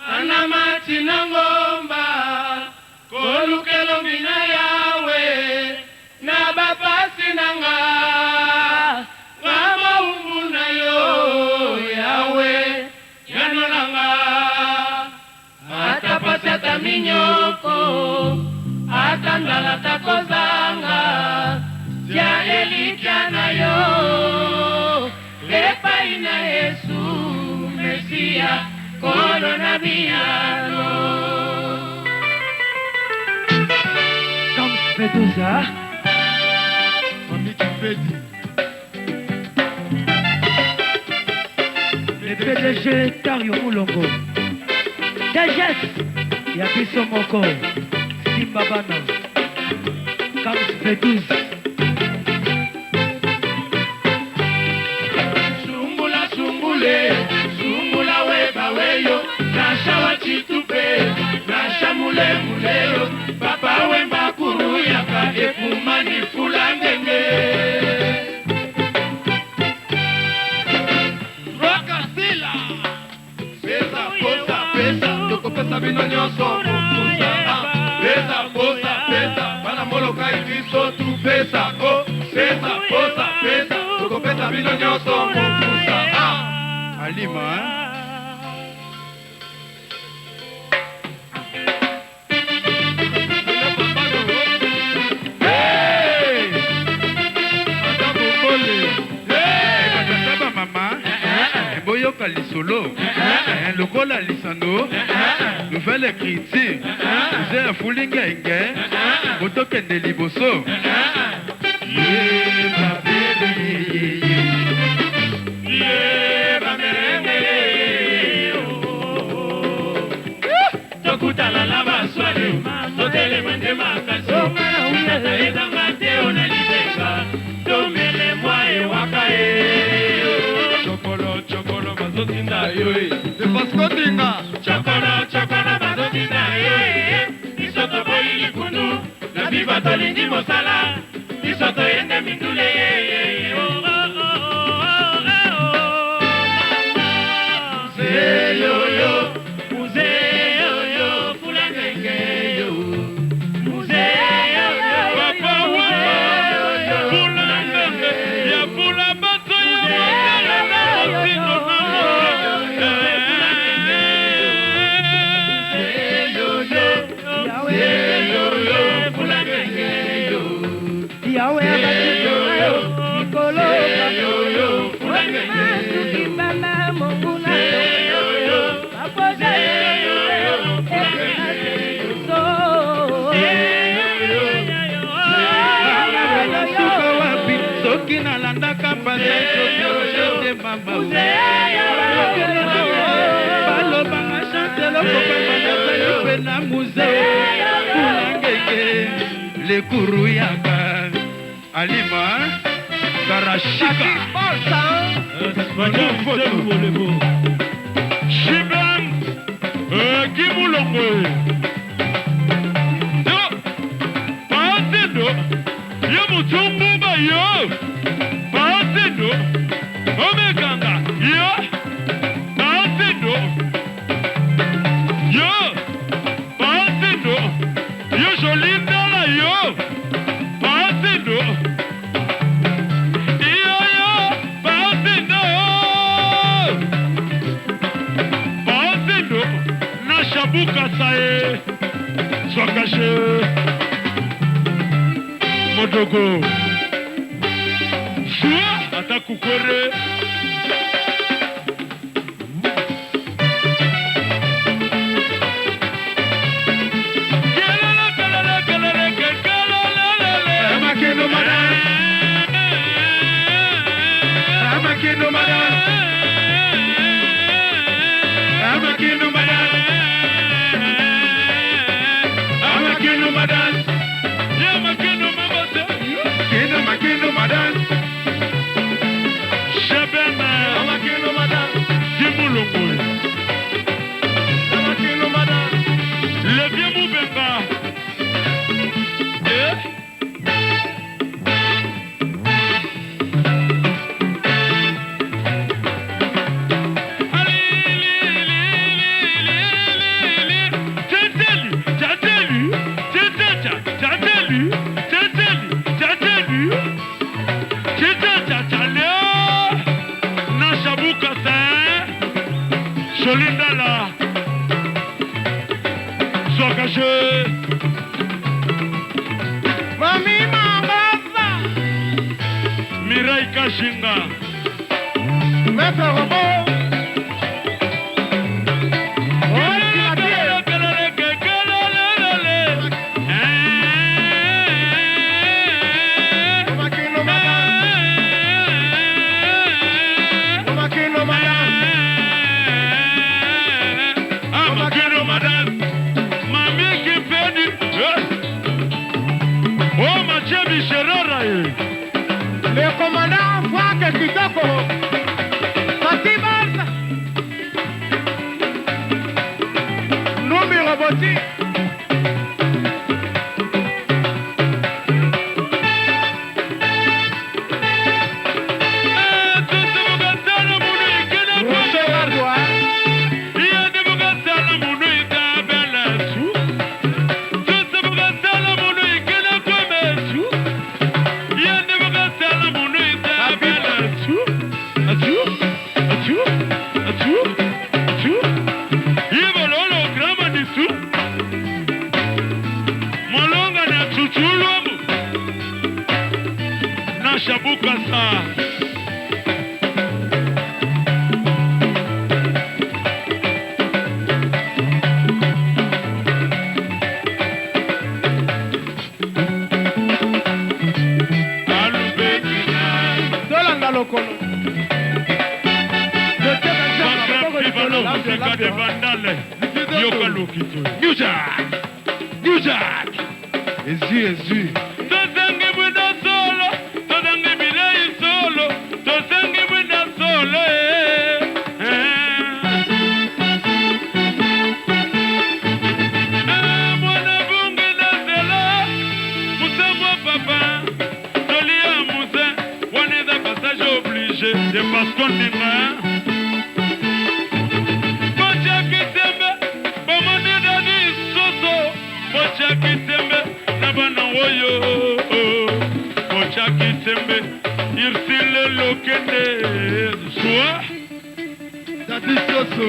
Nga namati na ngomba koluka elongi na Yawe na bapasi na nga, nga mowumbu na yo Yawe yanola nga. Ata pasi ata minyoko ata nzala ata kozanga tia elikya na yo epai na Yesu Mesia Nkolo na biyano. Kams Feduza. Mami Kipedi. Le PDG Tario Mulongo. DGS ya biso moko. Simba bana. Kams V12. Sungula sungule sungula weba weyo nasha wa chitupe nasha mule muleyo papa wemba kuru yaka ekumani fula ngenge Rwakasila pesa posa pesa tokopesa bino nyonso mokusa ah, pesa posa pesa bana molokai biso tupesa o oh, pesa posa pesa tokopesa bino nyonso mokusa ah. Alima hein? Boyoka lisolo eh, lokola lisano nouvelle écriture mzee afuli ngenge botokende liboso. Tokutana na baswali totelema nde makasi tata ezanga te ona libenga tomele mwa ewaka ye Chokolo chokolo bazotinda yo e de Vasco Dinga chokolo chokolo bazotinda yo e biso toboyi likundu na viva tolingi mosala biso toyende mindule ye Muzeyoyo, muzeyoyo, fula ngenge yo. Muzeyoyo, Papa Wemba, fula ngenge, ya fula bato ya motele na motindo na moto. Muzeyoyo, fula ngenge yo. Yawe abatisi yo likolo. Muzeyoyo, fula ngenge yo. Mama monguna bapoza Nasuka wapi soki nalandaka pasete mama balobanga chante eloko nazali mpe na museo kuna ngenge lekuru yaka alima karashika Shibam Kimulongo Yo Paatendo Yo Mutumbuba yo Paatendo Omeganga yo Paatendo Yo Paatendo Yo Jolindala yo Paatendo Yo yo Paatendo Paatendo Nashabuka sae Swakashe Modogo Swa Atakukwere Kelele kelele kelele kelele Amakendo madam Amakendo madam Amakendo madam Amakendo madam Yamakendo mabate Kendo makendo madam Shebe Moseka. Swakashe. Mami Mangaza. Mireille Kashinga. Maître Robot. Le commandant Franck Kitoko. Fatibas. Numbi Roboti. New Jack! New Jack! Ezui, ezui. Tozengi bwina solo, tozengi bilei solo, tozengi bwina solo. Mwana bungi na zela, musa mwa papa, tolia musa, waneza passage obligé de Pascal Ndinga. Irsile lokende soa Dadi Soso.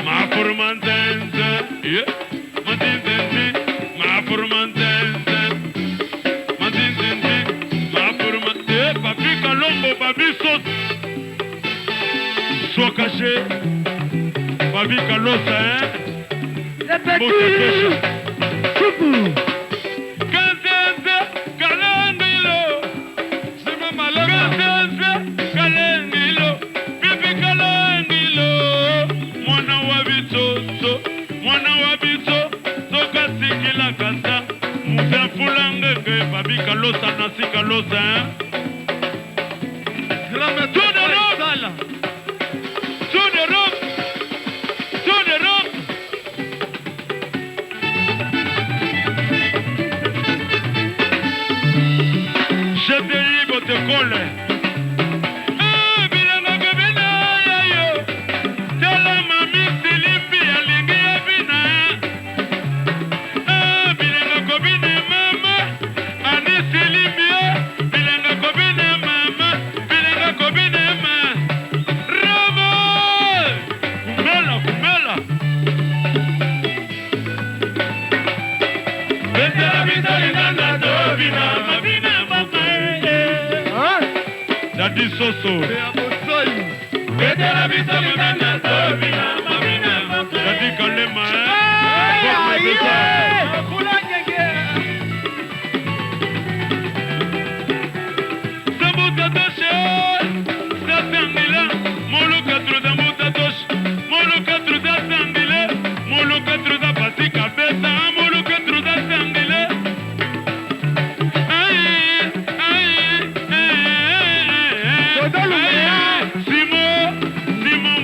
Maformanzenze Mazinzenzi Maformanzenze Mazinzenzi Maforman Papi Kalombo Babi Soso Soa caché Babi Kalosa hein. Le petit Choupou. Kalosa nasi kalosa hein. Tout de robe. Tout de robe. Tout de robe. Je te libre te colle. Dadi Soso. Dadi Kalema. Simon, Simon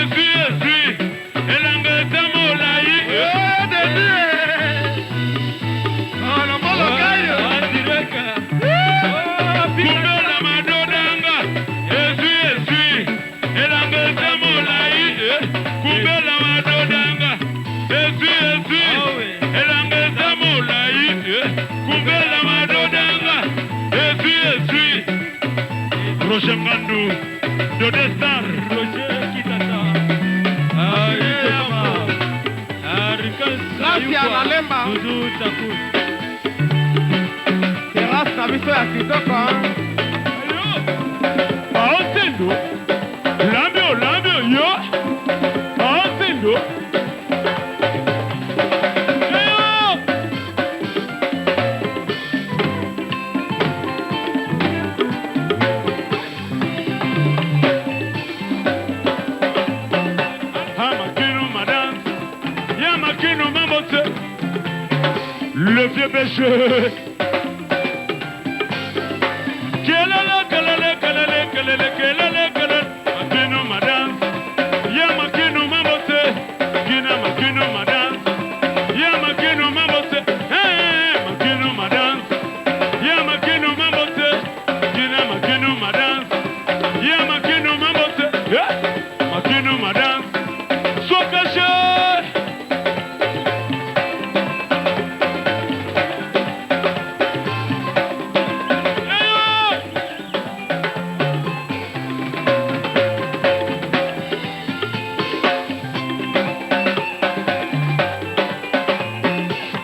Ezwi ezwi elanga eza molai. Kumbela madodanga ezwi ezwi elanga eza molai. Kumbela madodanga ezwi ezwi elanga eza molai. Kumbela madodanga ezwi ezwi. Roger Ngandu Dode Star. Roger Kitata. Gracia na Lemba. Dudu Taku. Terrasse na biso ya kitoko. Aosendo lambio lambio yo aosendo. Hamakino madame, Yamakino mamote, le vieux péché. Kelele, kelele, kelele, kelele, kelele, kelele. Makino madame, Yamakino mamote, Kina makino madame, Yamakino mamote, eh, makino madame, Yamakino mamote, Kina makino madame, Yamakino mamote, eh, makino madame. Sokache!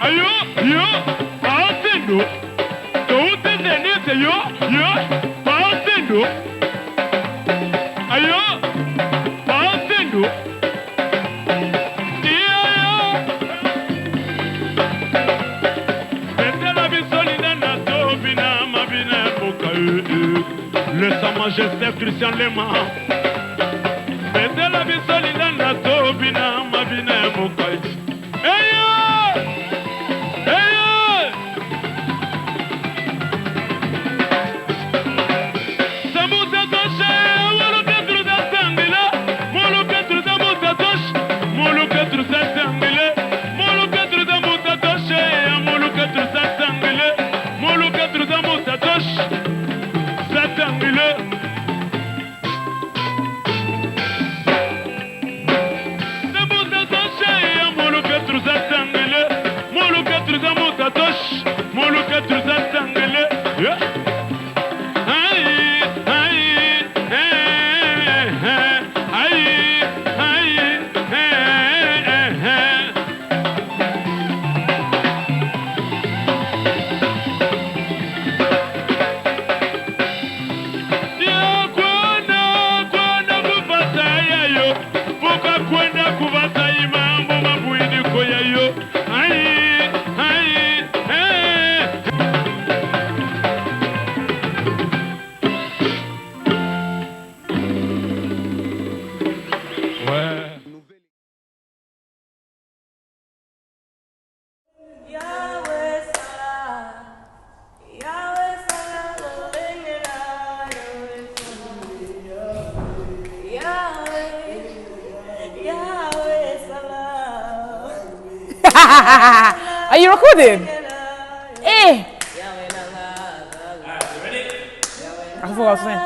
Ayo, yo, paotendo. Toute zenise yo, yo, paotendo. Ayo, paotendo. Iyo yo. Betela biso linda na tobina mabina ya mboka eh, eh. Le Sa Majesté Christian Lema. Betela biso linda na tobina mabina ya mboka. Eyo! Eyo! Sambusa toshe, muluka truza sangile, muluka truza musa toshe, muluka truza sangile, muluka truza musa toshe, muluka truza sangile, muluka truza musa toshe, satangile. Sambusa toshe, muluka truza sangile, muluka truza musa toshe, muluka truza sangile. Yeah. Aïe, aïe, eh, eh, aïe, aïe, eh, eh, eh. Ya kwenda, kwenda kuvata yayo, vuka kwenda kuvata imambo mabwiniko yayo. Aïe, aïe, eh. Ouais. Yahweh Salah, Yahweh Salah, Yahweh, Yahweh Salah. Are you recording? Eh! I forgot what I was saying.